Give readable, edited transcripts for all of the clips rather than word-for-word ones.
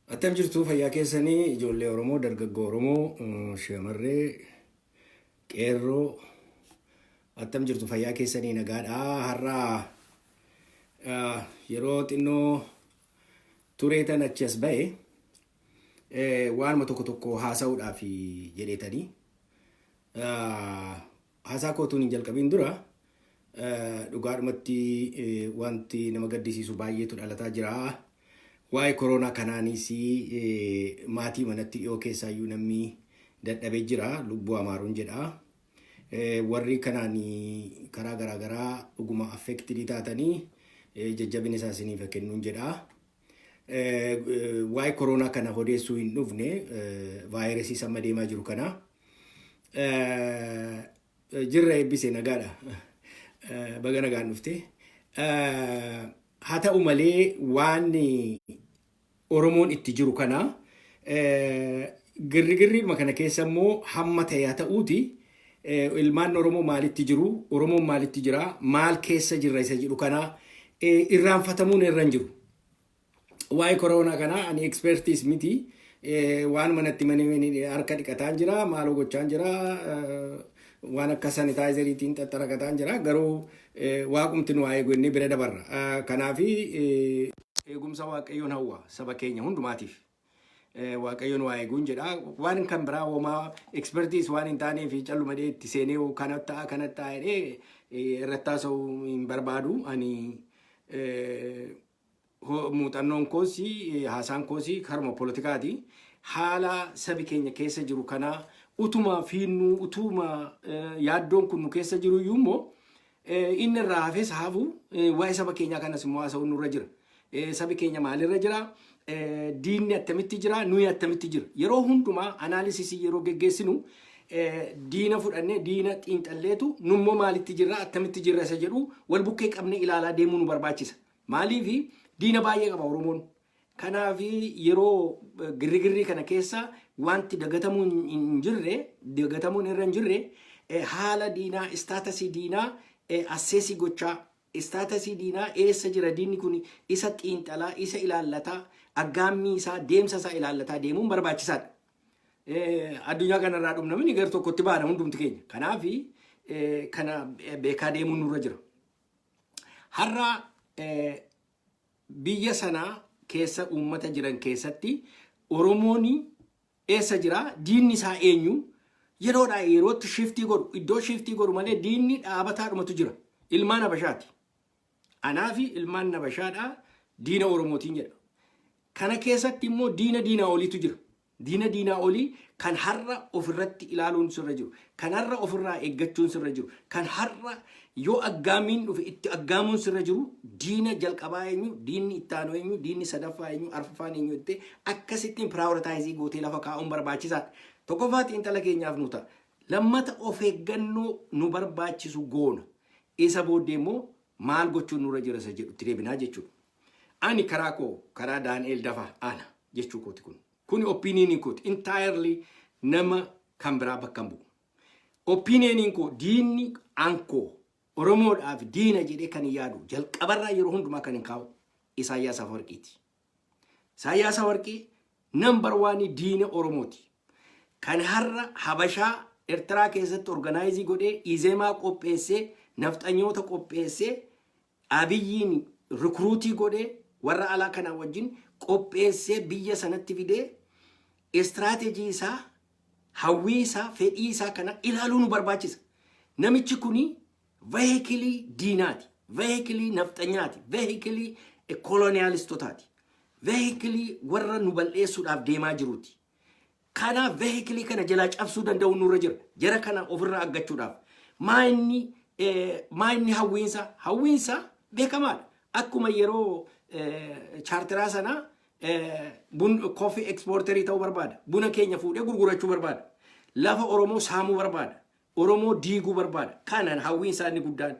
Attam jirtu, fayyaa keessanii? Ijoollee Oromoo, dargaggoo Oromoo, shamarree, qeerroo, attam jirtu, fayyaa keessanii, nagaadha? Har'a yeroo xinnoo tureetan achi as ba'e, waanuma tokko tokko haasa'uudhaaf jedheetanii. Haasaa kootuun hin jalqabiin dura, dhugaadhumatti wanti nama gaddisiisu baay'eetu dhalataa jira. Waa'ee koronaa kanaanis maatii manatti dhiyoo keessaayyuu namni dadhabee jira, lubbuu amaaruun jedha. Warri kanaan karaa garaagaraa dhuguma affected taatanii, jajjabina isaa isiniif kennuun jedha. Waa'ee koronaa kana odeessuu hin dhufne, vaayirasii amma deemaa jiru kana. Jirra, eebbise, nagaadha. Baga nagaan dhufte. Haa ta'u malee, waan Oromoon itti jiru kana girrigirriidhuma kana keessa immoo hamma ta'e haa ta'uuti, ilmaan Oromoo maalitti jiru, Oromoon maalitti jira, maal keessa jirra isa jedhu kana irraanfatamuun irra hin jiru. Waa'ee koronaa kana ani expertiis miti. Waan manatti manii harka dhiqataan jira, maaloo gochaan jira, waan akka sanitizeriitiin xaxxaraqataan jira. Garuu waaqumti nu haa eegu inni bira dabarra. Kanaafi eegumsa Waaqayyoon hawwa saba keenya hundumaatiif. Waaqayyoon waa eeguun jedha. Waan kan biraa homaa expertiis waan hin taaneef, callumadee itti seenee kana ta'a, kana ta'a jedhee irratti haasa'uu hin barbaadu. Ani muuxannoon koos haasaan koos karuma poolitikaati. Haala sabi keenya keessa jiru kana utuma fiinnuu, utuma yaaddoon kun nu keessa jiru iyyuu immoo, inni irraa hafes hafu, waa'ee saba keenyaa kanas immoo haasa'uun nurra jira. Sabi keenya maalirra jira? Diinni attamitti jira? Nuyi attamitti jira? Yeroo hundumaa analysis yeroo geggeessinu, diina fudhannee, diina xiinxalleetu, nummoo maalitti jirra, attamitti jirra isa jedhu wal bukkee qabnee ilaalaa deemuu nu barbaachisa. Maaliif? Diina baay'ee qaba Oromoon. Kanaaf yeroo girrigirrii kana keessa wanti dagatamuun hin jirre, dagatamuun irra hin jirre, haala diinaa, status diinaa assess gochaa, status diinaa, eessa jira diinni kun, isa xiinxalaa, isa ilaallataa, aggaammii isaa, deemsa isaa ilaallataa deemuun barbaachisaadha. Addunyaa kanarraa dhumnamni gar tokkotti baana hundumti keenya. Kanaaf kana beekaa deemuun nurra jira. Har'a biyya sanaa keessa uummata jiran keessatti Oromoon eessa jira? Diinni isaa eenyu? Yeroodhaa yerootti shift godhu, iddoo shift godhu malee diinni dhaabataadhumatu jira. Ilmaan Habashaati. Anaa fi ilmaan Habashaadhaa diina Oromootiin jedha. Kana keessatti immoo diina diinaa oliitu jira. Diina diinaa olii kan har'a ofirratti ilaaluun sirra jiru, kan har'a ofirraa eeggachuun sirra jiru, kan har'a yoo aggaamiin dhufe itti aggaamuun sirra jiru, diina jalqabaa eenyu, diinni ittaanu eenyu, diinni sadaffaa eenyu, arfaffaan eenyu jettee akkasittiin prioritize gootee lafa kaa'uun barbaachisaadha. Tokkoffaa xiinxala keenyaaf nu ta'a. Lammata of eeggannoo nu barbaachisu goona. Isa booddee immoo maal gochuun nurra jira isa jedhutti deebinaa jechuudha. Ani karaa koo, karaa Daani'eel Dafaa ana jechuu kooti kun. Kuni opinion kooti. Entirely nama kan biraa bakka hin bu'u. Opinion koo, diinni ankoo Oromoodhaaf diina jedhee kan hin yaadu, jalqabarraa yeroo hundumaa kan hin kaa'u, Isaayyaas Afawarqiiti. Isaayyaas Afawarqii number one diina Oromooti. Kan har'a Habashaa Eertiraa keessatti organize godhee, Izeemaa qopheessee, nafxanyoota qopheessee, Abiyyiin recruit godhee, warra alaa kanaa wajjin qopheessee biyya sanatti fidee, strategy isaa, hawwii isaa, fedhii isaa kana ilaaluu nu barbaachisa. Namichi kuni vehicle diinaati. Vehicle nafxanyaati. Vehicle colonialistotaati. Vehicle warra nu bal'eessuudhaaf deemaa jiruuti. Kanaaf vehicle kana jalaa cabsuu danda'u nurra jira. Jara kana ofirraa aggachuudhaaf. Maa inni hawwiinsa? Hawwiinsa beekamaadha. Akkuma yeroo chaartiraa sanaa coffee exporter ta'uu barbaada. Buna keenya fuudhee gurgurachuu barbaada. Lafa Oromoo saamuu barbaada. Oromoo diiguu barbaada. Kanaan hawwiinsaa inni guddaan.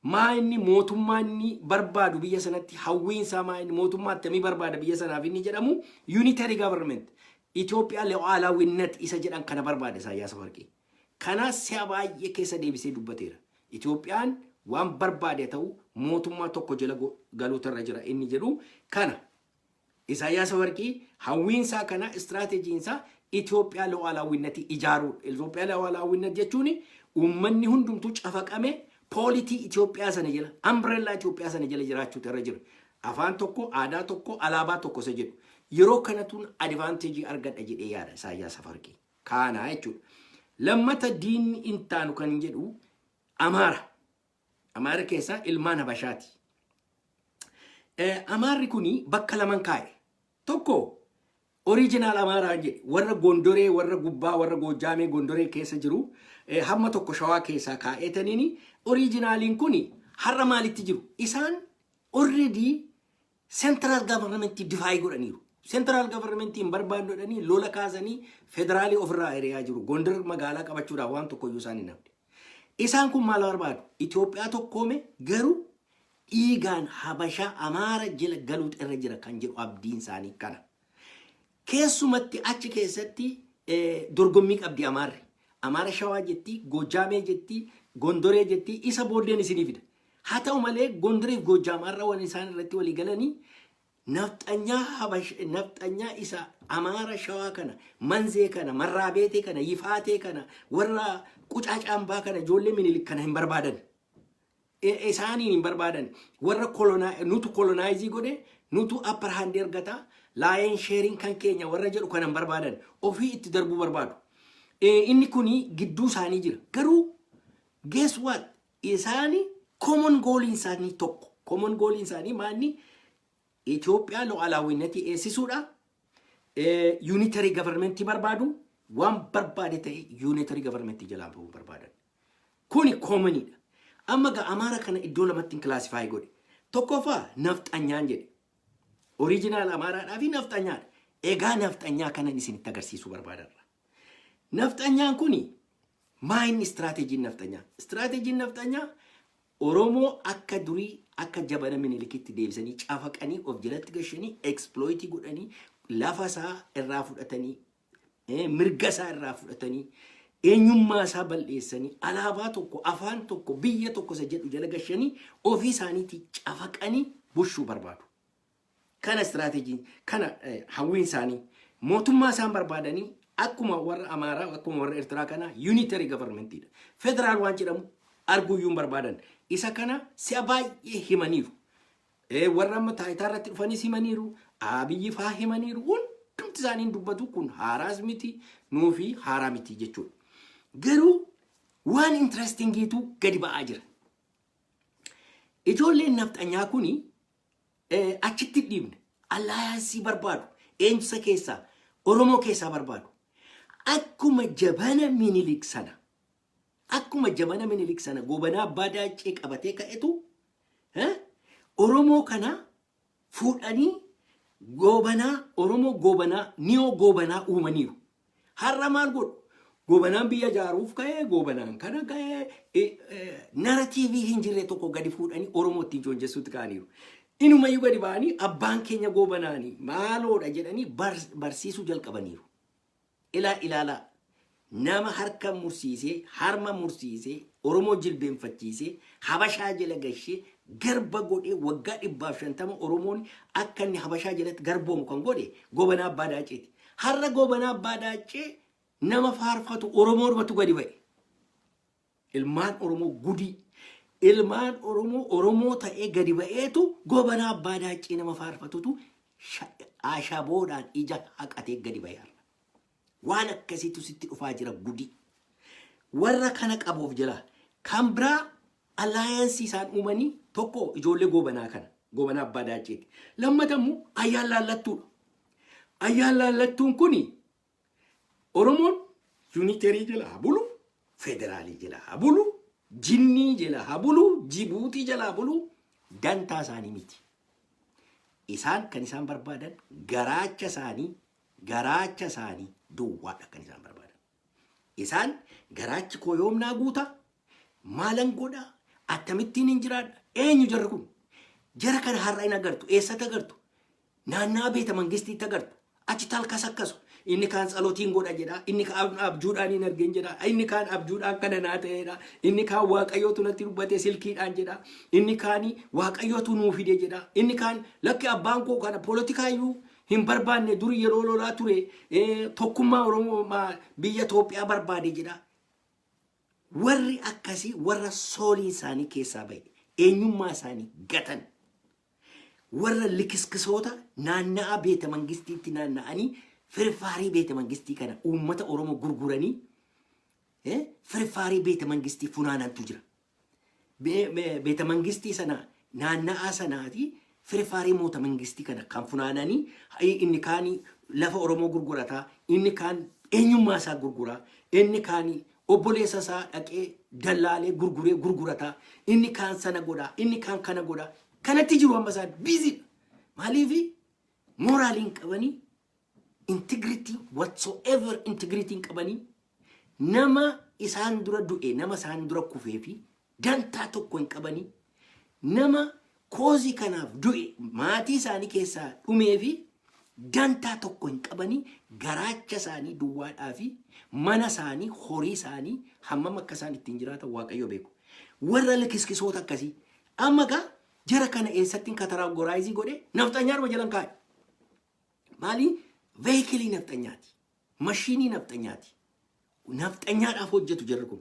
Maa inni mootummaa inni barbaadu biyya sanatti, hawwiinsaa maa inni, mootummaa akkamii barbaada biyya sanaaf inni jedhamu, unitary government. Itoophiyaa ሉዓላዊነት isa jedhan kana barbaada Isaayyaas Afawarqii. Kanaas si'a baay'ee keessa deebisee dubbateera. Itoophiyaan waan barbaade ta'u mootummaa tokko jala galuutu irra jira inni jedhu kana. Isaayyaas Afawarqii hawwiinsaa kana, istiraateejiinsaa Itoophiyaa ሉዓላዊነት ijaaruudha. Itoophiyaa ሉዓላዊነት jechuun uummanni hundumtuu cafaqame polity Itoophiyaa sana jala, umbrella Itoophiyaa sana jala jiraachuutu irra jira. Afaan tokko, aadaa tokko, alaabaa tokko isa jedhu. Yeroo kanatuun advantage argadha jedhee yaada Isaayyaas Afawarqii. Kaanaa jechuudha. Lammata diinni intaanu kan jedhu Amaara. Amaara keessaa ilmaan Habashaati. Amaarri kuni bakka laman kaa'e. Tokko original Amaaraa jedhe, warra Gondoree, warra gubbaa, warra Goojjaamee Gondoree keessa jiru, hamma tokko Shawaa keessaa kaa'eetaniini originaliin kuni har'a maalitti jiru? Isaan already central government defy godhaniiru. Central government hin barbaannu jedhanii lola kaasanii federaalii ofirraa hiriyaa jiru. Gondar magaalaa qabachuudhaaf waan tokkoyyuu isaan hin hafne. Isaan kun maal barbaadu? Itoophiyaa tokkoome garuu dhiigaan Habashaa Amaara jala galuutu irra jira kan jedhu abdiin isaanii kana. Keessumatti achi keessatti dorgommii qabdi Amaarri. Amaara Shawaa jetti, Goojjaamee jetti, Gondoree jetti, isa booddeen isinii fida. Haa ta'u malee Gondoreef Goojjaam har'a waan isaan irratti walii galanii nafxanyaa Habash, nafxanyaa isa Amaara Shawaa kana, Manzee kana, Marraabeetee kana, Yifaatee kana, warra Qucaa Caambaa kana, ijoollee Minilik kana hin barbaadan. Isaaniin hin barbaadan. Warra nutu colonize godhe, nutu upper hand argata, lion sharing kan keenya warra jedhu kana hin barbaadan. Ofii itti darbuu barbaadu. Inni kuni gidduu isaanii jira. Garuu guess what? Isaani common goaliin isaanii tokko. Common goaliin isaanii maanni? Itoophiyaa ሉዓላዊነት eessisuudha. Unitary government barbaadu, waan barbaade ta'e unitary government jalaa bahuu barbaadan. Kuni commoniidha. Amma gaa Amaara kana iddoo lamatti classify godhe. Tokkoffaa nafxanyaan jedhe. Original Amaaraadhaa fi nafxanyaadha. Egaa nafxanyaa kanan isinitti agarsiisuu barbaadarra. Nafxanyaan kuni maa inni istiraateejiin nafxanyaa? Istiraateejiin nafxanyaa Oromoo akka durii, akka jabana Minilikitti deebisanii cafaqanii of jalatti gashanii, exploit godhanii, lafa isaa irraa fudhatanii, mirga isaa irraa fudhatanii, eenyummaa isaa bal'eessanii, alaabaa tokko, afaan tokko, biyya tokko isa jedhu jala gashanii ofii isaaniitii cafaqanii bushuu barbaadu. Kana istiraateejiin kana, hawwiin isaanii mootummaa isaan barbaadanii akkuma warra Amaaraa, akkuma warra Eertiraa kana unitary governmentiidha. Federaal waan jedhamu arguuyyuu hin barbaadan. Isa kana si'a baay'ee himaniiru. Warra amma taayitaa irratti dhufanis himaniiru. Abiyyi faa himaniiru. Hundumti isaanii dubbatu, kun haaraas miti, nuufi haaraa miti jechuudha. Garuu waan interestingiitu gadi ba'aa jira. Ijoolleen nafxanyaa kuni achitti dhiibne alliance barbaadu. Eenyusa keessaa? Oromoo keessaa barbaadu. Akkuma jabana Minilik sana, akkuma jabana Minilik sana Gobanaa Abbaa Daaccee qabatee ka'etu Oromoo kana fuudhanii Goobanaa, Oromoo Goobanaa, neo Goobanaa uumaniiru. Har'a maal godhu? Goobanaan biyya ijaaruuf ka'ee, Goobanaan kana ka'ee, narrative hin jirre tokko gadi fuudhanii Oromoo ittiin joonjessuutti ka'aniiru. Inumayyuu gadi ba'anii abbaan keenya Goobanaanii maaloodha jedhanii barsiisuu jalqabaniiru. Ilaa, ilaalaa, nama harka mursiisee, harma mursiisee, Oromoo jilbeenfachiisee, Habashaa jala gashee, garba godhee, waggaa 150 Oromoon akka inni Habashaa jalatti garboomu kan godhe Goobanaa Abbaa Daaceeti. Har'a Goobanaa Abbaa Daacee nama faarfatu Oromoodhumatu gadi ba'e. Ilmaan Oromoo gudii. Ilmaan Oromoo Oromoo ta'ee gadi ba'eetu Goobanaa Abbaa Daacee nama faarfatutu ashaboodhaan ija haqatee gadi ba'e har'a. Waan akkasiitu sitti dhufaa jira, gudii. Warra kana qabuuf jira. Kan biraa alliance isaan uumanii tokko ijoollee Goobanaa kana. Goobanaa Abbaa Daaceeti. Lammata immoo Ayyaan Laallattuudha. Ayyaan Laallattuun kuni Oromoon unitary jala haa bulu, federaalii jala haa bulu, jinnii jala haa bulu, Jibuutii jala haa bulu, dantaa isaanii miti. Isaan kan isaan barbaadan garaacha isaanii, garaacha isaanii duwwaadha kan isaan barbaadan. Isaan garaachi koo yoomnaa guuta, maalan godha, akkamittiin hin jiraadha, eenyu jarri kun? Jara kana har'a hin agartu, eessatti agartu? Naannaa beeta mangistiitti agartu. Achi talkas akkasu. Inni kaan tsalotiin godha jedha. Inni kaan abjuudhaan hin argin jedha. Inni kaan abjuudhaan kana naa ta'eedha. Inni kaan Waaqayyootu natti dubbate silkiidhaan jedha. Inni kaan Waaqayyootu nuu fide jedha. Inni kaan lakki, abbaan koo kana poolitikaayyuu hin barbaanne, dur yeroo lolaa ture tokkummaa Oromoo biyya Itoophiyaa barbaade jedha. Warri akkasii warra sooliin isaanii keessaa bahe, eenyummaa isaanii gatan, warra likiskisoota naanna'aa beeta mangistiitti naanna'anii firfaarii beeta mangistii kana uummata Oromoo gurguranii firfaarii beeta mangistii funaanantu jira. Beeta mangistii sana naanna'aa sanaati firfaarii moota mangistii kana kan funaananii, inni kaan lafa Oromoo gurgurataa, inni kaan eenyummaa isaa gurguraa, inni kaan obboleessa isaa dhaqee dallaalee gurguree gurgurataa, inni kaan sana godhaa, inni kaan kana godhaa. Kanatti jiru amma isaan busy dha. Maaliif? Moraaliin qabanii, integrity whatsoever, integrity hin qabanii. Nama isaan dura du'e, nama isaan dura kufee fi dantaa tokko hin qabanii. Nama cause kanaaf du'e, maatii isaanii keessaa dhumee fi dantaa tokko hin qabanii. Garaacha isaanii duwwaadhaa fi mana isaanii, horii isaanii, hammam akka isaan ittiin jiraatan Waaqayyo beeku. Warra likiskisoota akkasii amma gaa jara kana eessattiin categorize godhe? Nafxanyaadhuma jalan kaa'e. Maali? Vehicle nafxanyaati. Mashiinii nafxanyaati. Nafxanyaadhaaf hojjetu jarri kun.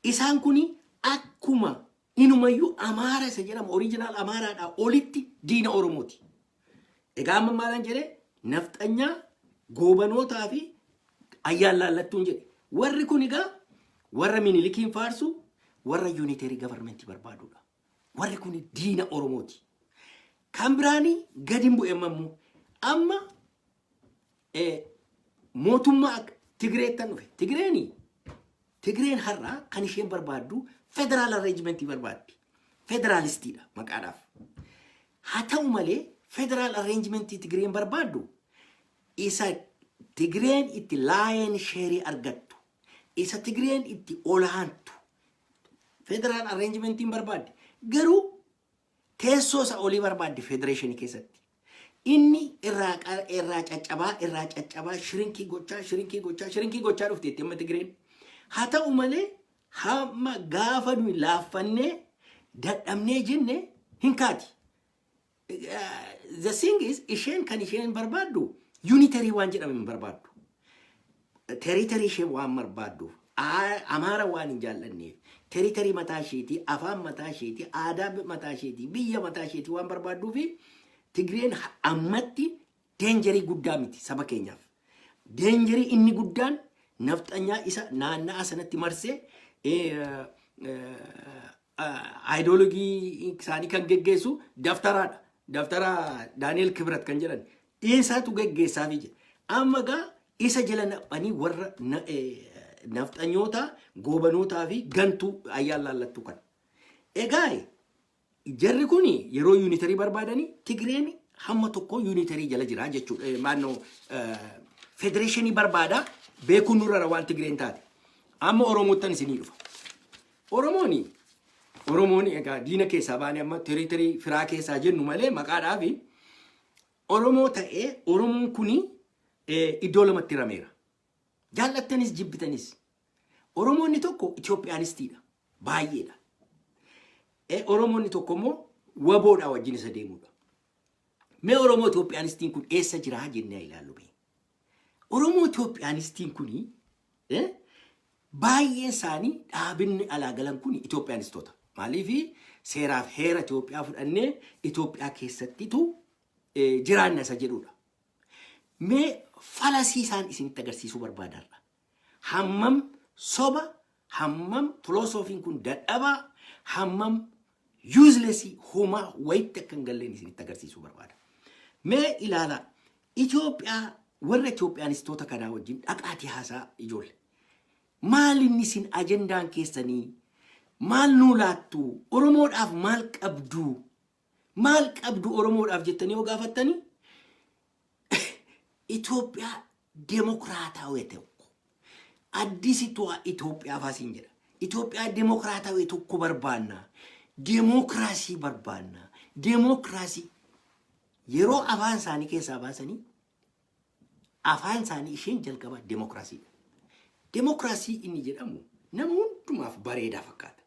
Isaan kun akkuma inumayyuu Amaara isa jedhamu, original Amaaraadhaa olitti diina Oromooti. Egaa amma maalaan jedhee? Nafxanyaa, goobanootaa fi ayyaan laallattuun jedhe. Warri kun egaa warra Minilikiin faarsu, warra unitary government barbaadudha. Warri kun diina Oromooti. Kan biraanii gadi hin bu'e ammoo amma mootummaa akka Tigreettan dhufe. Tigreen har'a kan isheen barbaaddu federal arrangementii barbaaddi. Federaalistiidha maqaadhaaf. Haa ta'u malee, federal arrangementii Tigreen barbaaddu isa Tigreen itti lion share argattu, isa Tigreen itti olaantu federal arrangementiin barbaaddi. Garuu teessoo isa olii barbaaddi federeeshinii keessatti. Inni irraa caccabaa, irraa caccabaa, shrink gochaa, shrink gochaa, shrink gochaa dhufteetti amma Tigreen. Haa ta'u malee, hamma gaafa nuyi laaffannee dadhabnee jenne hin kaati. The thing is, isheen kan isheen barbaaddu unitary waan jedhame hin barbaaddu. Territory ishee waan barbaadduuf, Amaara waan hin jaallanneef, territory mataa isheetii, afaan mataa isheetii, aadaa mataa isheetii, biyya mataa isheetii waan barbaadduufi Tigreen ammatti danger guddaa miti saba keenyaaf. Danger inni guddaan nafxanyaa isa naanna'a sanatti marsee ideology isaanii kan geggeessu daftaraadha. Daftara Daani'el Kibrat kan jedhan. Isaatu geggeessaafi jira. Amma gaa isa jala naphanii warra nafxanyoota, goobanootaa fi gantuu ayyaan laallattuu kana. Egaa jarri kun yeroo unitary barbaadanii, Tigreen hamma tokko unitary jala jira jechuudha. Maannoo federeeshinii barbaada beekuun nurra waan Tigreen taate. Amma Oromootan isinii dhufa. Oromoon egaa diina keessaa baanee amma territory firaa keessaa jennu malee, maqaadhaafi Oromoo ta'ee, Oromoon kuni iddoo lamatti hirameera. Jaallattanis jibbitanis. Oromoonni tokko Itoophiyaanistiidha. Baay'eedha. Oromoonni tokko immoo waboodhaa wajjin isa deemudha. Mee Oromoo Itoophiyaanistiin kun eessa jira jennee ilaallu mee. Oromoo Itoophiyaanistiin kuni baay'een isaanii, dhaabinni alaa galan kun Itoophiyaanistoota. Maaliif? Seeraaf heera Itoophiyaa fudhannee Itoophiyaa keessattitu jiraanna isa jedhudha. Mee fallacy isaan isinitti agarsiisuu barbaadarra. Hammam soba, hammam filoosofiin kun dadhabaa, hammam useless, homaa wayitti akka hin galleen isinitti agarsiisuu barbaada. Mee ilaalaa, Itoophiyaa warra Itoophiyaanistoota kanaa wajjin dhaqaatii haasaa ijoollee. Maal inni isin ajendaan keessanii? Maal nuu laattu? Oromoodhaaf maal qabdu? Maal qabdu Oromoodhaaf jettanii yoo gaafattanii, Itoophiyaa demokiraatawee tokko, አዲሲቷ Itoophiyaa faasiin jedha. Itoophiyaa demokiraatawee tokko barbaanna. Demookiraasii barbaanna. Demookiraasii yeroo afaan isaanii keessaa baasanii Afaan isaanii isheen jalqaba demokiraasiidha. Demokiraasii inni jedhamu nama hundumaaf bareedaa fakkaata.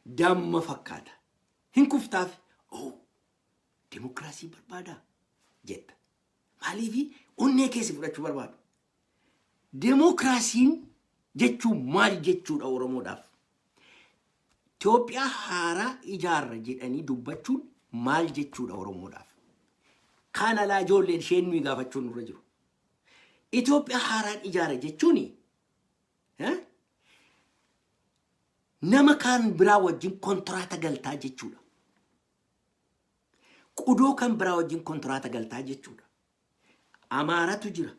Damma fakkaata. Hin kuftaaf, oh, demokiraasii barbaadaa jetta. Maaliifi onnee keessi fudhachuu barbaadu. Demokiraasiin jechuun maal jechuudha Oromoodhaaf? Itoophiyaa haaraa ijaarra jedhanii dubbachuun maal jechuudha Oromoodhaaf? Kaan alaa ijoolleen isheen nuyi gaafachuun nurra jiru. Itoophiyaa haaraan ijaara jechuun nama kaan biraa wajjin kontiraata galtaa jechuudha. Qudoo kan biraa wajjin kontiraata galtaa jechuudha. Amaaratu jira,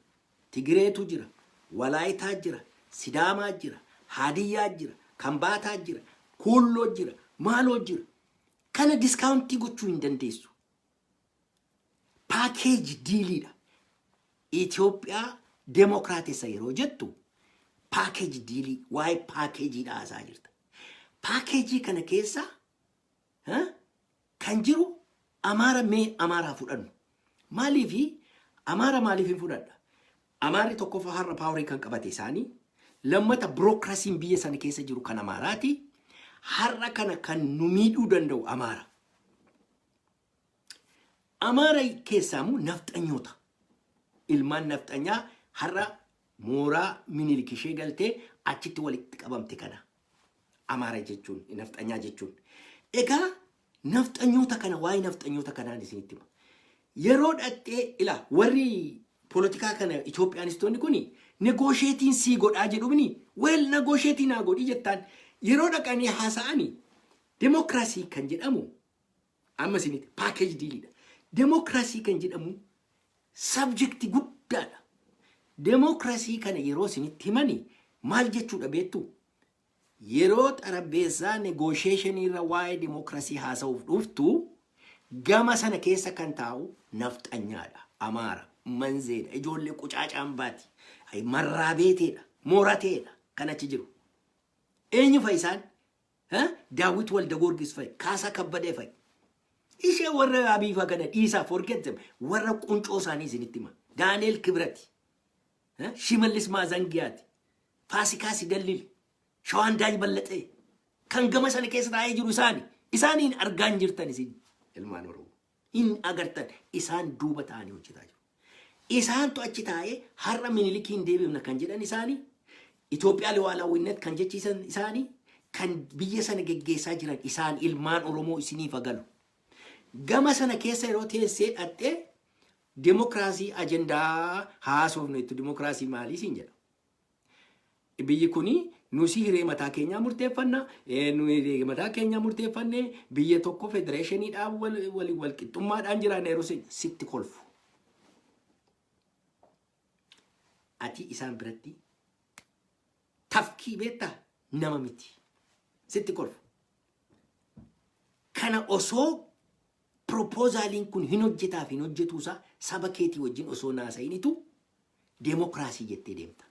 Tigireetu jira, Walaayitaa jira, Sidaamaa jira, Haadiyyaa jira, Kambaataa jira, Kuulloo jira, maaloo jira. Kana discount gochuu hin dandeessu. Package dealiidha. Itoophiyaa demokiraatessa yeroo jettu package deal, waa'ee packageiidha haasaa jirta. Package kana keessa kan jiru Amaara. Mee Amaaraa fudhannu. Maaliifi Amaara maaliif hin fudhadha? Amaarri tokkoffaa har'a power kan qabate isaanii. Lammata, bureaucracyn biyya sana keessa jiru kan Amaaraati. Har'a kana kan nu miidhuu danda'u Amaara. Amaara keessaa immoo nafxanyoota. Ilmaan nafxanyaa har'a mooraa Minilik ishee galtee achitti walitti qabamte kana. Amaara jechuun nafxanyaa jechuun. Egaa nafxanyoota kana, waa'ee nafxanyoota kanaan isinitti hima. Yeroo dhaqxee ila warri poolitikaa kana, Itoophiyaanistoonni kuni negotiateiin sii godhaa jedhumini, well, negotiate naa godhii jettaan. Yeroo dhaqanii haasa'anii demokiraasii kan jedhamu amma isinitti package dealiidha. Demokiraasii kan jedhamu subject guddaadha. Demokiraasii kana yeroo isinitti himani maal jechuudha beektu? Yeroo xarabbeessaa negotiation irra waa'ee demokiraasii haasa'uuf dhuftu gama sana keessa kan taa'u nafxanyaadha. Amaara, Manzeedha, ijoollee qucaacaan baati, Marraabeeteedha, Moorateedha kan achi jiru. Eenyu fa'i isaan? Daawwit Walda Goorgis fa'i, Kaasaa Kabbadee fa'i. Ishee warra Abiifaa kana dhiisaa, forget them. Warra quncoo isaanii isinitti hima. Daani'el Kibrati. Shimallis Maazangiyaati. Faasikaa Sidallil. Shawaandaay Ballaxee. Kan gama sana keessa taa'ee jiru isaani. Isaaniin argaa hin jirtan isin ilmaan Oromoo. Hin agartan, isaan duuba taa'anii hojjetaa jiru. Isaantu achi taa'ee har'a Minilikiin deebifna kan jedhan isaanii, Itoophiyaa lu'aalaawwinnet kan jechiisan isaanii, kan biyya sana geggeessaa jiran isaan, ilmaan Oromoo isiniif galu. Gama sana keessa yeroo teessee dhattee demokiraasii ajandaa haasofnu jettu, demokiraasii maalii siin jedha. Biyyi kuni nusi hiree mataa keenyaa murteeffanna, nu hiree mataa keenyaa murteeffanne, biyya tokko federeeshiniidhaan wal wal wal qixxummaadhaan jiraanna yeroo sitti kolfu. Ati isaan biratti tafkii beektaa, nama miti. Sitti kolfu. Kana osoo proposaliin kun hin hojjetaaf hin hojjetuusaa saba keetii wajjin osoo naasa'initu deemokiraasii jettee deemta.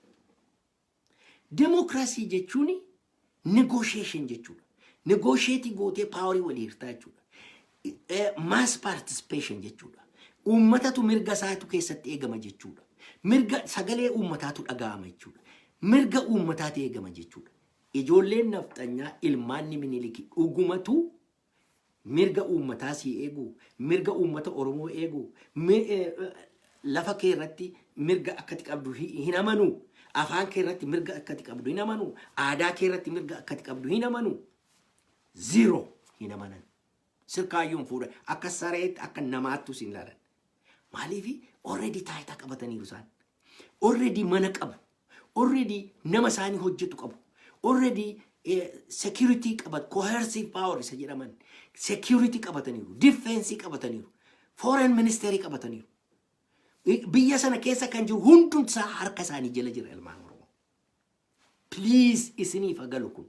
Deemokiraasii jechuun negotiation jechuudha. Negotiate gootee power walii hirtaa jechuudha. Mass participation jechuudha. Uummatatu mirga isaatu keessatti eegama jechuudha. Mirga sagalee uummataatu dhaga'ama jechuudha. Mirga uummataatu eegama jechuudha. Ijoolleen nafxanyaa ilmaanni Miniliki dhugumatu mirga uummataa sii eegu, mirga uummata Oromoo eegu, lafa kee irratti mirga akkati qabdu hin amanu, afaan kee irratti mirga akkati qabdu hin amanu, aadaa kee irratti mirga akkati qabdu hin amanu. Zero, hin amanan. Sirkaayyuun fuudha akka sareetti, akka namaattu sin ilaalan. Maaliif? Already taayitaa qabataniiru isaan. Already mana qabu. Already nama isaanii hojjetu qabu. Already security qabat, coercive power isa jedhaman security qabataniiru. Defense qabataniiru. Foreign ministry qabataniiru. Biyya sana keessa kan jiru hundumsaa harka isaanii jala jira, ilmaan Oromoo. Please, isiniif galu kun.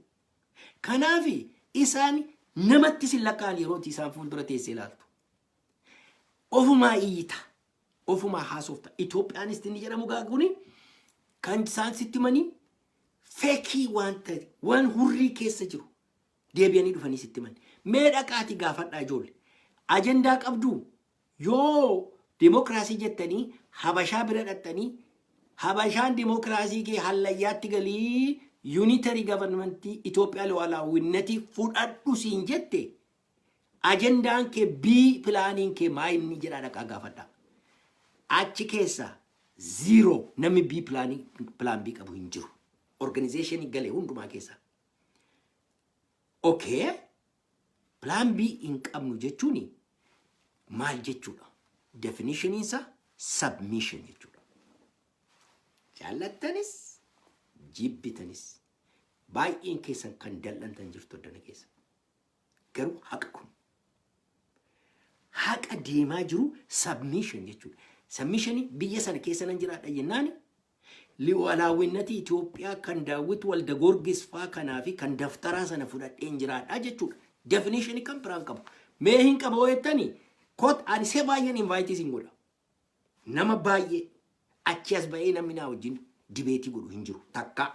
Kanaaf isaan namatti sin lakkaa'an yeroo isaan fuuldura teessee ilaaltu. Ofumaa iyyita. Ofumaa haasofta. Itoophiyaanis inni jedhamu gaa kuni kan isaan sitti himanii fake waan ta'e, waan hurrii keessa jiru deebi'anii dhufanii sitti himan. Mee dhaqaatii gaafadhaa ijoollee. Ajandaa qabduu? Yoo demokiraasii jettanii Habashaa bira dhattanii Habashaan dimokiraasii kee hallayyaatti galii, unitary governmentii Itoophiyaa lu'aalaawwinnatii fudhadhu siin jette, agendaan kee, B planiin kee maa inni jedhaa dhaqaa gaafadha. Achi keessa zero, namni B planii, plan B qabu hin jiru. Organizationii galee hundumaa keessa. Okay. Plan B hin qabnu jechuun maal jechuudha? Definitioniinsa submission jechuudha. Jaallattanis jibbitanis, baay'een keessan kan dal'antan jirtu addana keessa. Garuu haqa kun, haqa deemaa jiru, submission jechuudha. Submission biyya sana keessa nan jiraadha jennaan, lu'alaawwinnati Itoophiyaa kan Daawwit Walda Goorgis faa kanaa fi kan daftaraa sana fudhadheen jiraadha jechuudha. Definition kan biraan qabu. Mee hin qaba jettanii kot, ani see baay'een invite sin godha. Nama baay'ee achi as ba'ee namni naa wajjin debate godhu hin jiru. Takka.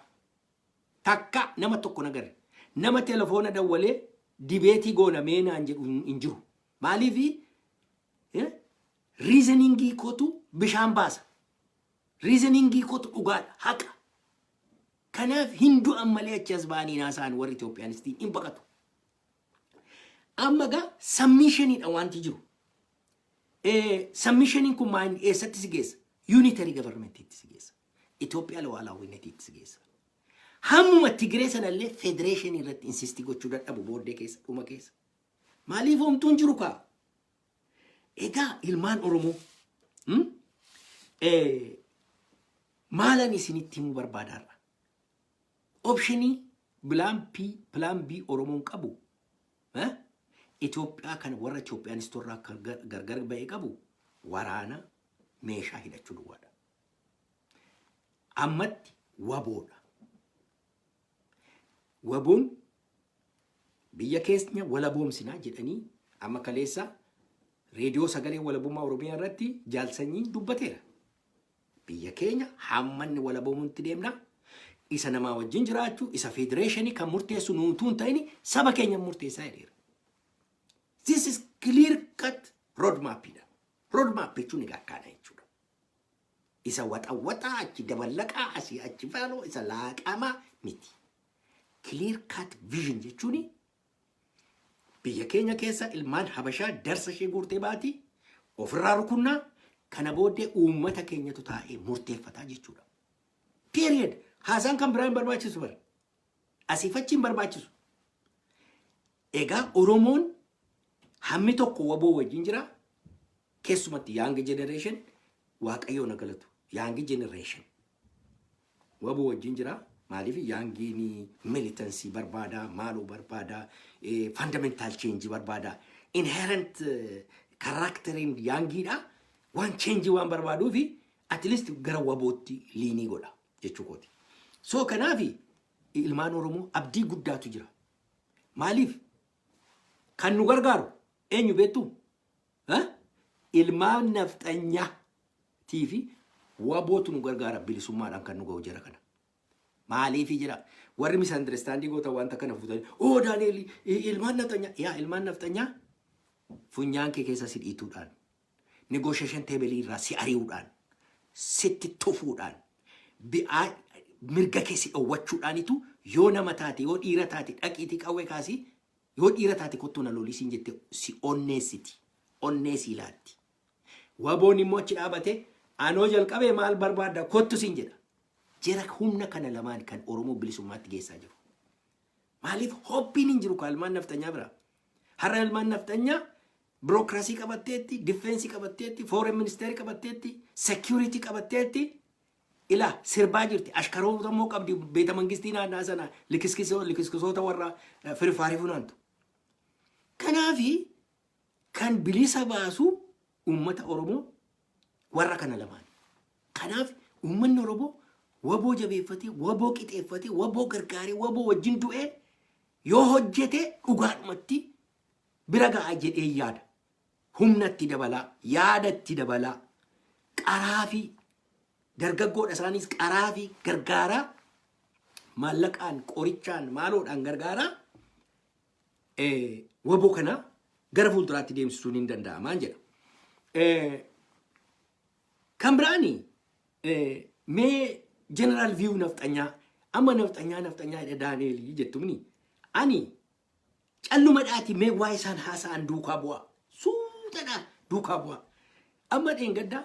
Takka nama tokko nagarre. Nama telefoona dawwalee debate goona mee naan jedhu hin jiru. Maaliifi? Reasoningii kootu bishaan baasa. Reasoningii kootu dhugaadha. Haqa. Kanaaf hin du'an malee achi as ba'anii naasa'an warri Itoophiyaanistiin hin baqatu. Amma gaa submissioniidha wanti jiru. Submissioniin kun maal eessatti si geessa? Unitary governmentiitti si geessa. Itoophiyaa lu'aalaawwinnetiitti si geessa. Hammuma Tigiree sanallee federationii irratti insist gochuu dadhabu booddee keessa, dhuma keessa. Maaliif? Homtuun jiru kaa? Egaa ilmaan Oromoo, maalan isinitti himuu barbaadaarra? Optionii plan P, plan B Oromoon qabu, Itoophiyaa kana warra Itoophiyaanistoorraa gargar ba'e qabu, waraana meeshaa hidhachuu duwwaadha. Ammatti WBOdha. WBOn biyya keenya walaboomsinaa jedhanii amma kaleessa reediyoo Sagalee Walabummaa Oromiyaa irratti jaalsanyiin dubbateera. Biyya keenya hammanni walaboomutti deemna. Isa namaa wajjin jiraachuu, isa federationii kan murteessu nuutuu hin ta'in, saba keenya murteessaa jedheera. This is clear cut road mapidha. Road map jechuun egaa akkana jechuudha. Isa waxawaxaa achi daballaqaa asii achi faaloo isa laaqamaa miti. Clear cut vision jechuun biyya keenya keessa ilmaan Habashaa darsa ishee guurtee baati ofirraa rukunnaa, kana booddee uummata keenyatu taa'ee murteeffataa jechuudha. Period. Haasaan kan biraa hin barbaachisu bara. Asiif achi hin barbaachisu. Egaa Oromoon hammi tokko WBO wajjin jira. Keessumatti young generation, Waaqayyoo na galatu. Young generation WBO wajjin jira. Maaliif? Youngiin militancy barbaada, maaloo barbaada, fundamental change barbaada. Inherent characteriin youngiidha. Waan change waan barbaaduufi at least gara WBOtti lean godha jechuu kooti. So kanaafi ilmaan Oromoo, abdii guddaatu jira. Maaliif? Kan nu gargaaru eenyu beektu? Ilmaan nafxanyaatii fi WBOtu nu gargaara, bilisummaadhaan kan nu ga'u jira kana. Maaliifi jira? Warri misunderstanding goota wanta kana fuutanii, "Oo Daani'el, ilmaan nafxanyaa," yaa ilmaan nafxanyaa funyaan kee keessa si dhiituudhaan, negotiation table irraa si ari'uudhaan, sitti tufuudhaan, bi'aa mirga kee si dhowwachuudhaanitu, yoo nama taate, yoo dhiira taate dhaqiitii qawwee kaasii, yoo dhiira taate kottuu na lolii siin jette, si onneessiti, onnee si laatti. WBOn immoo achi dhaabate, "Anoo jalqabee, maal barbaadda? Kottu" siin jedha. Jara humna kana lamaan kan Oromoo bilisummaatti geessaa jiru. Maaliif? Hopeiin hin jiru ilmaan nafxanyaa bira. Har'a ilmaan nafxanyaa bureaucracy qabatteetti, defense qabatteetti, foreign ministry qabatteetti, security qabatteetti, ila sirbaa jirti. Ashkaroota immoo qabdi, beeta mangistii naannaa sana likiskisoota warra firfaarii funaantu. Kanaafi kan bilisa baasu uummata Oromoo warra kana lamaan. Kanaaf uummanni Oromoo WBO jabeeffatee, WBO qixeeffatee, WBO gargaaree, WBO wajjin du'ee yoo hojjete dhugaadhumatti bira ga'a jedhee yaada. Humna itti dabalaa, yaada itti dabalaa, qaraa fi dargaggoodha isaanis qaraa fi gargaaraa, maallaqaan, qorichaan, maaloodhaan gargaaraa, WBO kana gara fuulduraatti deemsisuun hin danda'amaan jedha. Kan biraani Mee general view nafxanyaa, amma nafxanyaa nafxanyaa jedha Daaneelii jettumni. Ani calluma dhaati mee waa isaan haasa'an duukaa bu'aa. Suutadhaa duukaa bu'aa. Amma dheengaddaa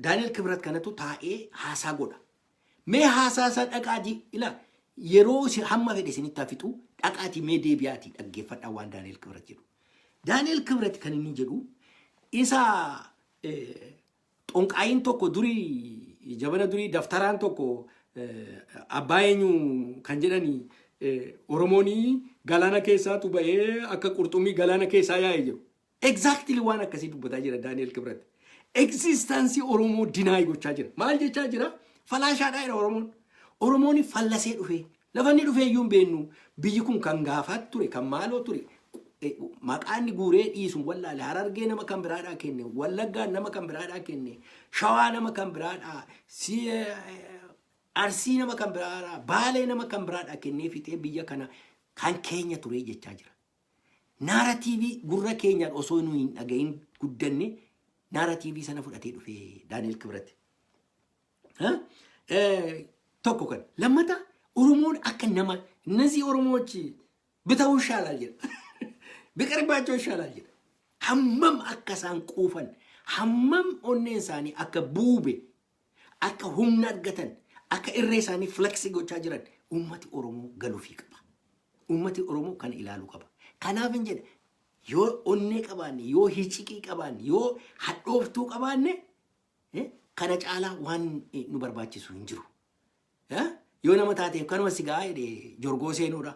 Daani'el Kibrat kanatu taa'ee haasaa godha. Mee haasaa isaa dhaqaatii ilaa, yeroo isin hamma fedhe isinitti hafixu, dhaqaatii mee deebi'aatii dhaggeeffadhaa waan Daani'el Kibrat jedhu. Daani'el Kibrat kan inni jedhu isa xonqaayiin tokko durii, jabana durii, daftaraan tokko abbaa eenyu kan jedhani, Oromoon galaana keessaatu ba'ee akka qurxummii galaana keessaa yaa'e jiru. Exactly waan akkasii dubbataa jira Daani'el Kibrat. Existence Oromoo deny gochaa jira. Maal jechaa jira? Falaashaadhaa jedha Oromoon. Oromoon fallasee dhufe. Lafa inni dhufee iyyuu hin beeknu. Biyyi kun kan gaafaat ture, kan maaloo ture. Maqaa inni guuree dhiisu wallaale. Harargee nama kan biraadhaa kenne. Wallaggaan nama kan biraadhaa kenne. Shawaa nama kan biraadhaa. Arsii nama kan biraadhaa. Baalee nama kan biraadhaa kennee fixee biyya kana kan keenya ture jechaa jira. Narrative gurra keenyaan osoo nu hin dhagahin guddanne, narrative sana fudhatee dhufe Daani'el Kibrat. Tokko kan lammata, Oromoon akka nama እነዚህ ኦሮሞዎች ቢተዉ ይሻላል jedha. ቢቀርባቸው ይሻላል jedha. Hammam akka isaan quufan, hammam onneen isaanii akka buube, akka humna argatan, akka irree isaanii flex gochaa jiran uummati Oromoo galuufii qaba. Uummati Oromoo kana ilaaluu qaba. Kanaaf hin jedhe, yoo onnee qabaanne, yoo hiciqii qabaanne, yoo hadhooftuu qabaanne, kana caalaa waan nu barbaachisu hin jiru. Yoo nama taateef kanuma si gahaa jedhe jorgoo seenuudha.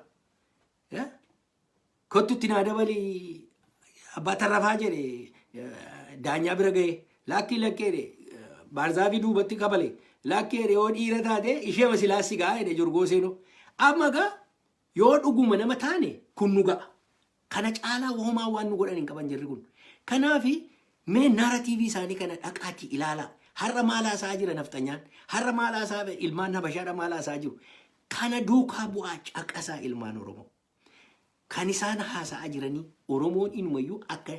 Kottutti naa dabalii abbaa tarrafaa jedhe, daanyaa bira ga'e, lakkii lakkee jedhe, baarzaafii duubatti kabale, lakkee jedhe, yoo dhiira taate ishee masilaa si gahaa jedhe jorgoo seenuu. Amma gaa yoo dhuguma nama taane kun nu ga'a. Kana caalaa homaa waan nu godhan hin qaban jarri kun. Kanaafi mee narrative isaanii kana dhaqaatii ilaalaa. Har'a maal haasaa jira nafxanyaan? Har'a maal haasaa, ilmaan Habashaadha maal haasaa jiru? Kana duukaa bu'aa caqasaa, ilmaan Oromoo. Kan isaan haasa'aa jiranii Oromoon inumayyuu akka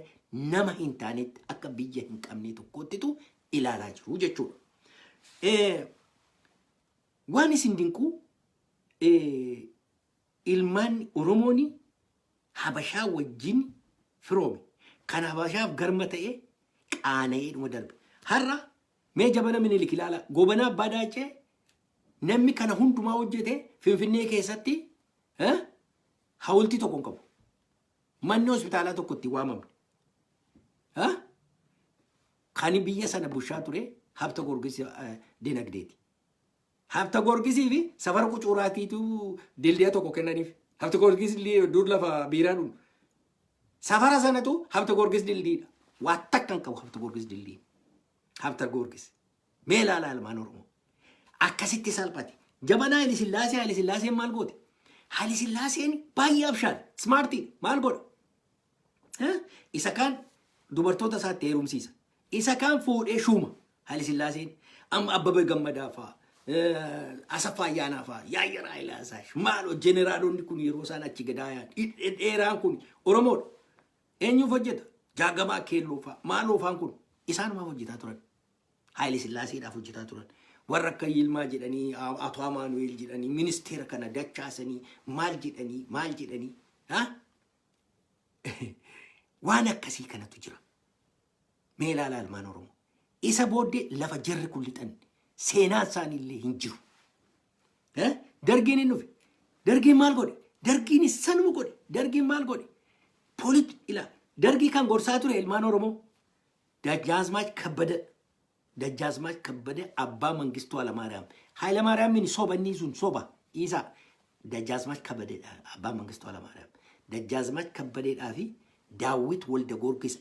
nama hin taanetti, akka biyya hin qabne tokkottitu ilaalaa jiru jechuudha. Waan isin dinqu, ilmaan Oromoon Habashaa wajjin firoome. Kan Habashaaf garma ta'e qaana'ee dhuma darbe. Har'a mee jabana Minilik ilaala. Gobanaa Abbaa Daacee namni kana hundumaa hojjete Finfinnee keessatti hawultii tokko hin qabu. Manni hospitaalaa tokko itti waamamne. Kan biyya sana bushaa ture Habta Goorgis dinagdeeti. Habta Goorgisii fi safara qucuuraatiitu dildiya tokko kennaniif. Habta Goorgis dur lafa biiraa dhumu. Safara sanatu Habta Goorgis dildiidha. Waa takka hin qabu Habta Goorgis dildii. Habta Goorgis. Mee ilaalaa, ilmaan Oromoo. Akkasitti salphate. Jabanaa Haile Sillaasee, Haile Sillaaseen maal goote? Haile Sillaaseen baay'ee abshaala. Smart maal godha? Isa kaan dubartoota isaatti heerumsiisa. Isa kaan fuudhee shuuma. Haile Sillaaseen amma Abbabee Gammadaa fa'aa, Asaffaa Ayyaanaa fa'aa, Yaayyaa Haayilaasaa, maaloo jeneraalonni kun yeroo isaan achi gadaa yaa'an dheeraan kun Oromoodha. Eenyuuf hojjeta? Jaagamaa Keelloo fa'aa, maaloo fa'aan kun isaanumaaf hojjetaa turan. Haayile Sillaaseedhaaf hojjetaa turan. Warra akka Yilmaa jedhanii, Ato Amaanu'eel jedhanii, ministeera kana dachaasanii, maal jedhanii, maal jedhanii. Waan akkasii kanatu jira. Mee ilaalaa, ilmaan Oromoo. Isa booddee lafa jarri kun lixan seenaan isaanii illee hin jiru. Dargiin hin dhufe. Dargiin maal godhe? Dargiin sanuma godhe. Dargiin maal godhe? Poolit ila dargii kan gorsaa ture, ilmaan Oromoo, Dajjaazmaach Kabbada. Dajjaazmaach Kabbada abbaa Mangistuu Hayilamaariyaam. Hayilamaariyaamiin soba, inni sun soba. Dhiisaa. Dajjaazmaach Kabbadeedha abbaa Mangistuu Hayilamaariyaam. Dajjaazmaach Kabbadeedhaa fi Daawwit Walda Goorgis,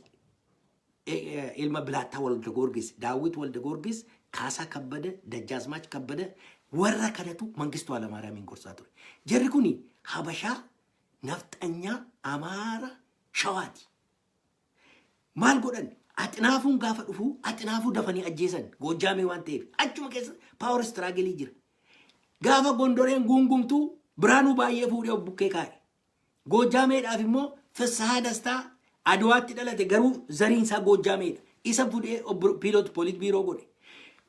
ilma Bilaattaa Walda Goorgis, Daawwit Walda Goorgis, Kaasaa Kabbada, Dajjaazmaach Kabbada, warra kanatu Mangistuu Hayilamaariyaamiin gorsaa ture. Jarri kuni Habashaa, Nafxanyaa, Amaara, Shawaati. Maal godhan? Axinaafuun gaafa dhufu Axinaafuu dafanii ajjeesan, Goojjaamee waan ta'eef. Achuma keessa power struggle jira. Gaafa Gondoreen guungumtuu Biraanuu baay'ee fuudhee of bukkee kaa'e. Goojjaameedhaaf immoo Fissahaa Dastaa Adwaatti dhalate, garuu zariin isaa Goojjaameedha. Isa fuudhee piilot poolit biiroo godhe.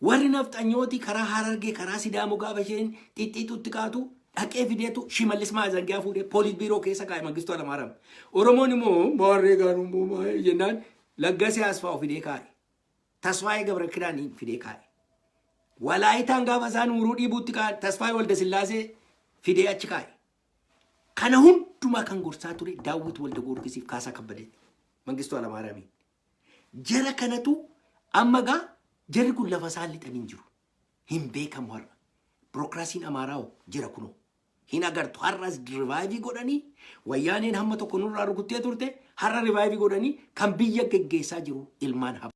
Warri nafxanyooti karaa Harargee, karaa Sidaamoo gaafa isheen xixxiixutti kaatu dhaqee fideetu Shimallis Maazangiyaa fuudhee poolis biiroo keessa kaa'e Mangistuu Hayilamaariyaam. Oromoon immoo maarree gaanummoo maayee jennaan Laggasee Asfaaw fidee kaa'e. Tasfaayee Gabra fidee kaa'e. Walaayitaan gaafa isaan uuruu dhiibuutti ka'an Tasfaayee Waldasillaasee fidee achi kaa'e. Kana hundumaa kan gorsaa ture Daawwit Walda Goorgisiif Kaasaa Kabbadeeti. Mangistuu Hayilamaariyaamiin. Jara kanatu amma gaa jarri kun lafa isaan lixanii hin jiru. Hin beekamu har'a. Birookiraasiin Amaaraa hoo jira kunoo. Hin agartu, har'as revive godhanii. Wayyaaneen hamma tokko nurraa rukuttee turte, har'a revive godhanii kan biyya geggeessaa jiru ilmaan haba.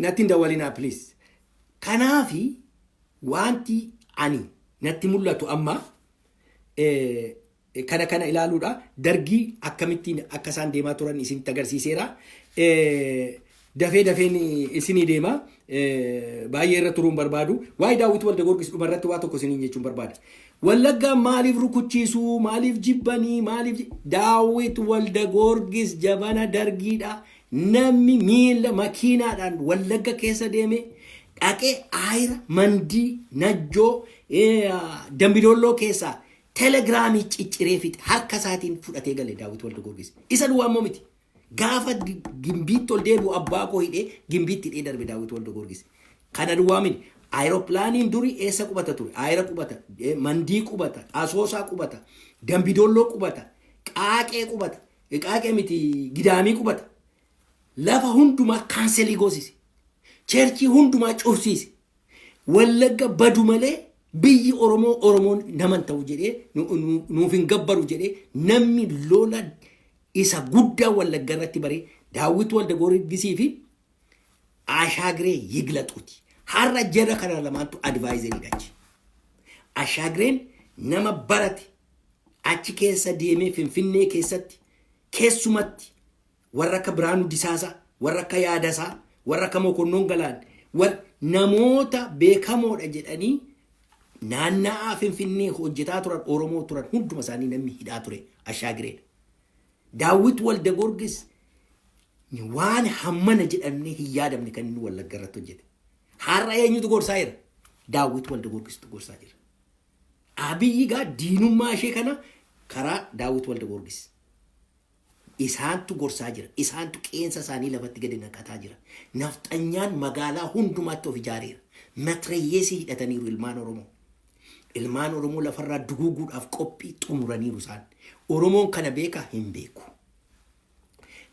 Natti hin dawwalinaa, please. Kanaafi wanti ani natti mul'atu amma kana ilaaluudha. Dargii akkamittiin akka isaan deemaa turan isinitti agarsiiseera. Dafee dafeen isinii deema. Baay'ee irra turuun barbaadu. Waa'ee Daawwit Walda Goorgis dhumarratti waa tokko isiniin jechuun barbaada. Wallaggaa maaliif rukuchiisuu? Maaliif jibbanii? Maaliif Daawwit Walda Goorgis jabana dargiidha. Namni miila makiinaadhaan Wallagga keessa deeme dhaqee Aayira, Mandii, Najjoo, Dambidolloo keessaa telegiraamii cicciree fixe, harka isaatiin fudhatee gale Daawwit Walda Goorgis. Isa duwwaa immoo miti. Gaafa Gimbiitti ol deebi'u abbaa koo hidhee Gimbiitti hidhee darbe Daawwit Walda Goorgis. Kana duwwaa miti. Aayiroopilaaniin durii eessa qubata ture? Aayira qubata, Mandii qubata, Asoosaa qubata, Dambidolloo qubata, Qaaqee qubata, Qaaqee miti, Gidaamii qubata. Lafa hundumaa cancel goosise. Church hundumaa cufsiise. Wallagga badu malee biyyi Oromoo Oromoon naman ta'u jedhee, nuuf hin gabbaru jedhee, namni lola isa guddaa Wallagga irratti baree Daawwit Walda Goorgisii fi Ashaagiree Yiglaxuuti. Har'a jara kana lamaantu advisoriidha achi. Ashaagireen nama barate, achi keessa deemee Finfinnee keessatti keessumatti warra akka Biraanuu Disaasaa, warra akka Yaadasaa, warra akka Mokonnoon Galaan, namoota beekamoodha jedhanii naanna'aa Finfinnee hojjetaa turan, Oromoo turan hunduma isaanii namni hidhaa ture Ashaagireedha. Daawwit Walda Goorgis waan hammana jedhamnee hin yaadamne kan inni Wallagga irratti hojjete. Har'a eenyutu gorsaa jira? Daawwit Walda Goorgistu gorsaa jira. Abiyyi gaa diinummaa ishee kana karaa Daawwit Walda Goorgis. Isaantu gorsaa jira. Isaantu qeensa isaanii lafatti gadi naqataa jira. Nafxanyaan magaalaa hundumaatti of ijaareera. Matreeyyeesii hidhataniiru ilmaan Oromoo. Ilmaan Oromoo lafarraa duguuguudhaaf qophii xumuraniiru isaan. Oromoon kana beekaa? Hin beeku.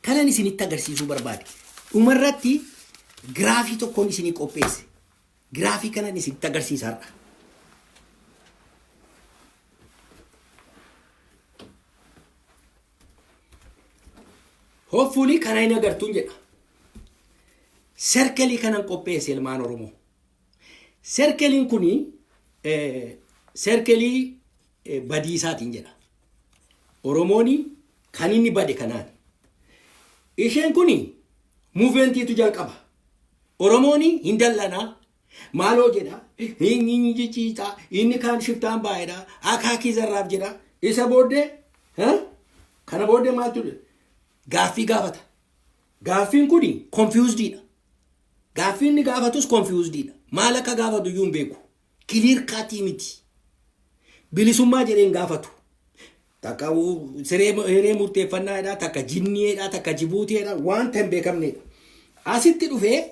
Kanan isinitti agarsiisuu barbaade. Dhumarratti giraafii tokkoon isinii qopheesse. Giraafii kanan isinitti agarsiisa har'a. Hopefully kana hin agartuun jedha. Circle kanan qopheesse, ilmaan Oromoo. Circleiin kuni circle badiisaatiin jedha. Oromoon kan inni bade kanaan. Isheen kuni movementiitu jalqaba. Oromoon hin dallanaa. Maaloo jedha. Inni jiciitaa. Inni kaan shiftaan baay'eedha. Akaakii zarraaf jedha. Isa booddee, kana booddee maaltu gaaffii gaafata? Gaaffiin kuni confusedidha. Gaaffiin inni gaafatus confusedidha. Maal akka gaafatu iyyuu hin beeku. Clear cut miti. Bilisummaa jedhee hin gaafatu. Takka siree hiree murteeffannaadha, takka jinniidha, takka Jibuutiidha, wanta hin beekamnedha. Asitti dhufee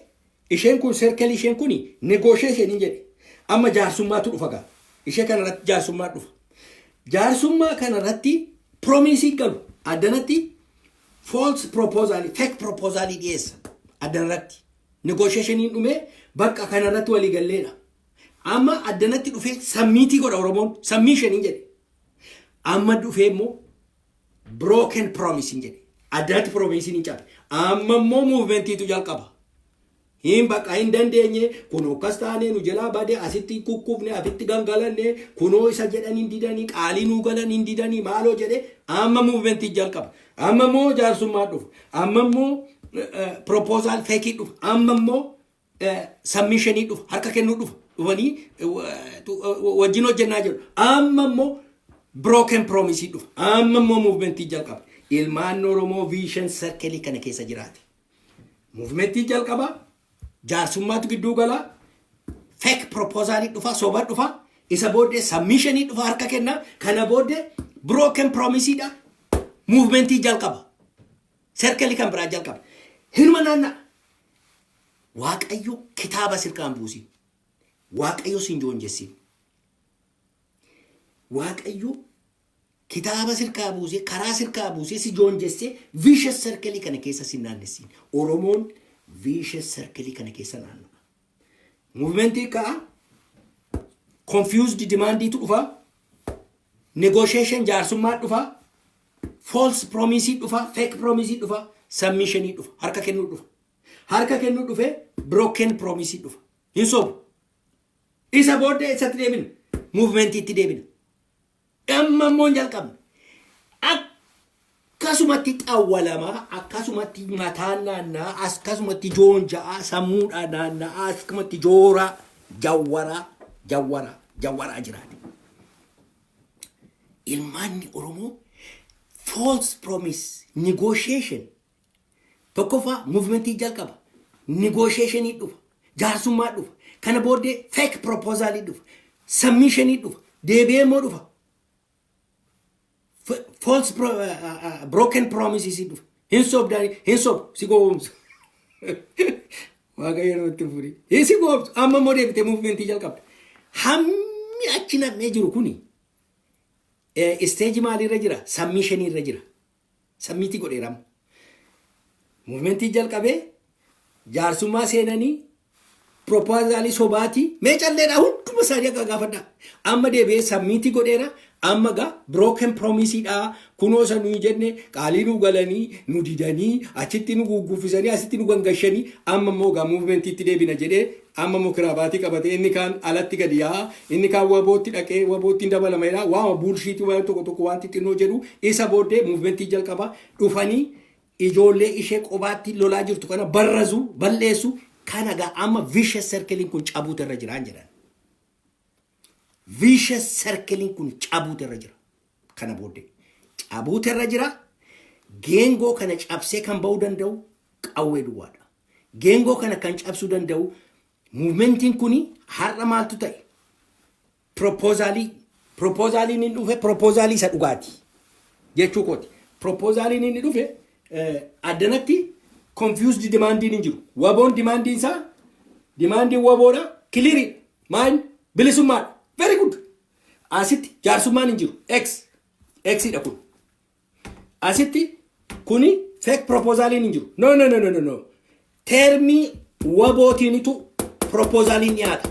isheen kun circle, isheen kun negotiation hin jedhe. Amma jaarsummaatu dhufa gaa. Ishee kanarratti jaarsummaa dhufa. Jaarsummaa kanarratti promise galu. Addanatti false proposal, fake proposal dhiyeessa. Addanarratti. Negotiationiin dhumee bakka kanarratti walii galleedha. Amma addanatti dhufee submit godha Oromoon. Submission hin jedhe. Amma dhufee immoo broken promise hin jedhe. Addanatti promise hin cabe. Amma immoo movementiitu jalqaba. Hin bakka hin dandeenye, kunoo akkas taane, nu jalaa bade, asitti kukkufne, afitti gangalanne, kunoo isa jedhan hin didanii, qaalii nuu galan hin didanii, maaloo jedhe, amma movementii jalqaba. Amma immoo jaarsummaa dhufa. Amma immoo proposal fake dhufa. Amma immoo submissionii dhufa. Harka kennuu dhufa. Dhufanii wajjin hojjennaa jedhu. Amma immoo broken promise dhufa. Amma immoo movementii jalqaba. Ilmaan Oromoo vicious circle kana keessa jiraate. Movementii jalqaba. Jaarsummaatu gidduu galaa, fake proposalii dhufa, soba dhufa, isa booddee submissionii dhufa, harka kenna. Kana booddee broken promiseidha, movementii jalqaba, circleii kan biraa jalqaba, hinuma naanna'a. Waaqayyo kitaaba sirkaan buusin, Waaqayyo sin joonjessin. Waaqayyo kitaaba sirkaa buusee, karaa sirkaa buusee si joonjessee vicious circle kana keessa si naannessin. Oromoon vicious circle kana keessa naanna'a. Movementii ka'a, confused demandiitu dhufa, negotiation jaarsummaa dhufa, false promise dhufa, fake promise dhufa, submissionii dhufa, harka kennuu dhufa. Harka kennuu dhufe, broken promise dhufa. Hin sobu. Isa booddee isatti deebina. Movementiitti deebina. Amma immoo hin jalqabne. Akkasumatti xawwalamaa, akkasumatti mataan naanna'aa, akkasumatti joonja'aa, sammuudhaan naanna'aa, akkasumatti jooraa, jawwaraa, jawwaraa, jawwaraa jiraate. Ilmaanni Oromoo false promise, negotiation, tokkoffaa movementii jalqaba, negotiationii dhufa, jaarsummaa dhufa, kana booddee fake proposalii dhufa, submissionii dhufa, deebi'ee immoo dhufa, false broken promises dhufa. Hin sobdaani, hin sobu, si gowwoomsu. Waaqayyo namatti fuudhi. Hin si gowwoomsu. Amma immoo deebitee movementii jalqabda. Hammi achi nam'ee jiru kuni stage maaliirra jira? Submissionii irra jira. Submitii godheerama. Movementii jalqabee, jaarsummaa seenanii, proposalii sobaatii mee calleedha, hunduma isaanii akka gaafadha. Amma deebi'ee submitii godheera. Amma gaa broken promiseidha. Kunoo isa nuyi jenne qaalii nu galanii, nu didanii, achitti nu gugguffisanii, asitti nu gangashanii, amma immoo gaa movementiitti deebina jedhee, amma immoo kirabaatii qabatee, inni kaan alatti gadi yaa'a, inni kaan wabootti dhaqee wabootti hin dabalama jedha, waama bullshitii waan tokko tokko waan xixinnoo jedhu. Isa booddee movementii jalqaba, dhufanii ijoollee ishee qobaatti lolaa jirtu kana barrazu, balleessu. Kana gaa amma vicious circlein kun cabuutu irra jiraan jedhan. Vicious circlein kun cabuutu irra jira. Kana booddee cabuutu irra jira. Geengoo kana cabsee kan ba'uu danda'u qawwee duwwaadha. Geengoo kana kan cabsuu danda'u movementiin kuni har'a maaltu ta'e? Proposalii, proposaliin inni dhufe proposalii isa dhugaati jechuu kooti. Proposaliin inni dhufe addanatti confused demandiin hin jiru. Waboon demandiin isaa, demandiin waboodha, clearii maal? Bilisummaadha. Very good. Asitti jaarsummaan hin jiru. X Xidha kun. Asitti kuni fake proposaliin hin jiru. No, no, no, no, no, no. Termii wabootiinitu proposaliin dhiyaata.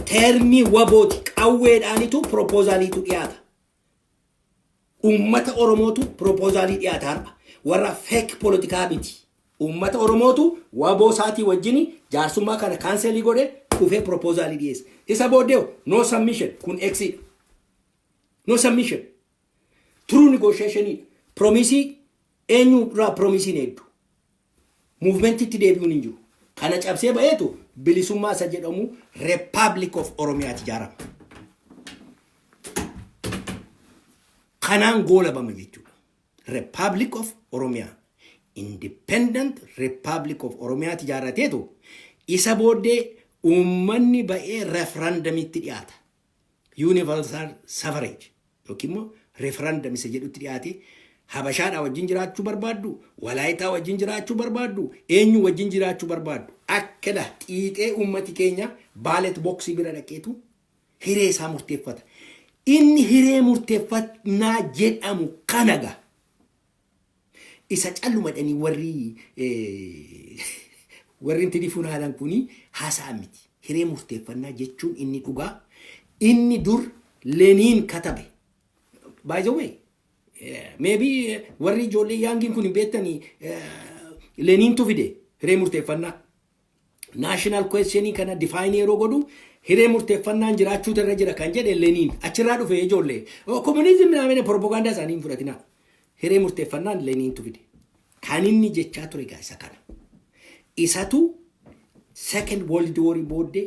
Termii wabooti qawweedhaanitu proposaliitu dhiyaata. Uummata Oromootu proposalii dhiyaata har'a. Warra fake poolitikaa miti. Uummata Oromootu waboo isaatii wajjin jaarsummaa kana cancelii godhe, dhufee proposalii dhiyeessa. Isa booddee no submission, kun Xidha. No submission. True negotiationidha. Promisii eenyu irraa promisiin hedduu. Movementitti deebi'uun hin jiru. Kana cabsee ba'eetu bilisummaa isa jedhamu Republic of Oromiyaati ijaarama. Kanaan goolabama jechuudha. Republic of Oromiyaa. Independent Republic of Oromiyaati ijaarrateetu isa booddee uummanni ba'ee referendumitti dhiyaata. Universal suffrage yookiin immoo referendum isa jedhutti dhiyaate, Habashaadhaa wajjin jiraachuu barbaaddu, Walaayitaa wajjin jiraachuu barbaaddu, eenyu wajjin jiraachuu barbaaddu. Akkana xiixee uummati keenya ballot boxii bira dhaqeetu hiree isaa murteeffata. Inni hiree murteeffannaa jedhamu kana gaa. Isa calluma dhanii warri inti funaanan kuni haasa'an miti. Hiree murteeffannaa jechuun inni dhugaa inni dur Leniin katabe. By the way, maybe warri ijoollee youngiin kun hin beektanii, Leniintu fide hiree murteeffannaa. National questionii kana define yeroo godhu hiree murteeffannaan jiraachuutu irra jira kan jedhe Leniin achirraa dhufe ijoollee. Communism naamine propagaandaa isaanii hin fudhatinaa. Hiree murteeffannaan Leniintu fide. Kan inni jechaa ture egaa isa kana. Isatu Second World War booddee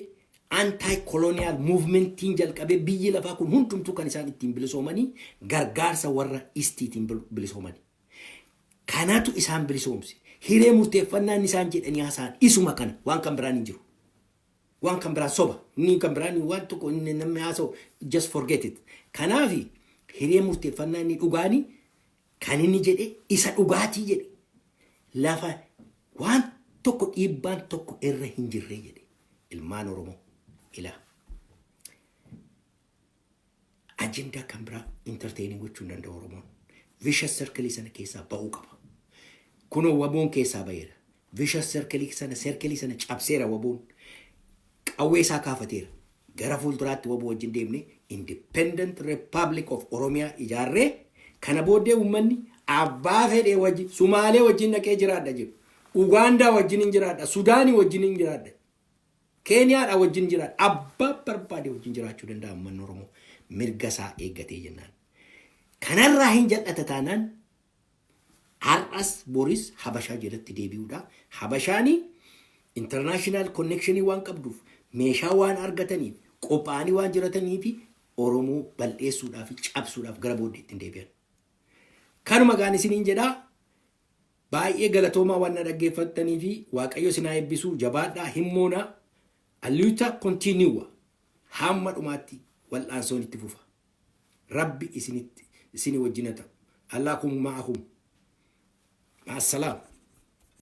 anti-colonial movementiin jalqabee biyyi lafaa kun hundumtuu kan isaan ittiin bilisoomanii gargaarsa warra Eastiitiin bilisoomanii. Kanatu isaan bilisoomse. Hiree murteeffannaan isaan jedhanii haasa'an isuma kana, waan kan biraan hin jiru. Waan kan biraan soba. Inni kan biraan waan tokko inni namni haasa'u, just forget it. Kanaaf hiree murteeffannaa inni dhugaanii kan inni jedhe isa dhugaatii jedhe. Lafa waan tokko dhiibbaan tokko irra hin jirre jedhe. Ilmaan Oromoo ilaa. Ajendaa kan biraa entertain gochuu hin danda'u Oromoon. Vicious circle sana keessaa ba'uu qaba. Kunoo WBOn keessaa ba'eera. Vicious circle sana cabseera WBOn. Qawwee isaa kaafateera. Gara fuulduraatti WBO wajjin deemnee Independent Republic of Oromiyaa ijaarree, kana booddee uummanni abbaa fedhee wajjin, Sumaalee wajjin dhaqee jiraadha jedhu. Ugaandaa wajjin hin jiraadha. Sudaanii wajjin hin jiraadha. Keeniyaadha wajjin jiraadha. Abbaa barbaade wajjin jiraachuu danda'a uummanni Oromoo mirga isaa eeggatee jennaan. Kanarraa hin jal'ata taanaan, har'as boris Habashaa jalatti deebi'uudha. Habashaanii international connection waan qabduuf, meeshaa waan argataniif, qophaa'anii waan jiratanii fi Oromoo bal'eessuudhaaf, cabsuudhaaf gara booddeetti hin deebi'an. Kanuma gaan isiniin jedhaa, baay'ee galatoomaa waan na dhaggeeffattanii fi Waaqayyo isin haa eebbisuu. Jabaadhaa, himmoonaa, a luta continua, hamma dhumaatti wal'aansoon itti fufa. Rabbi isinitti isinii wajjin haa ta'u. Allaakum ma'akum. Ma'assalaam.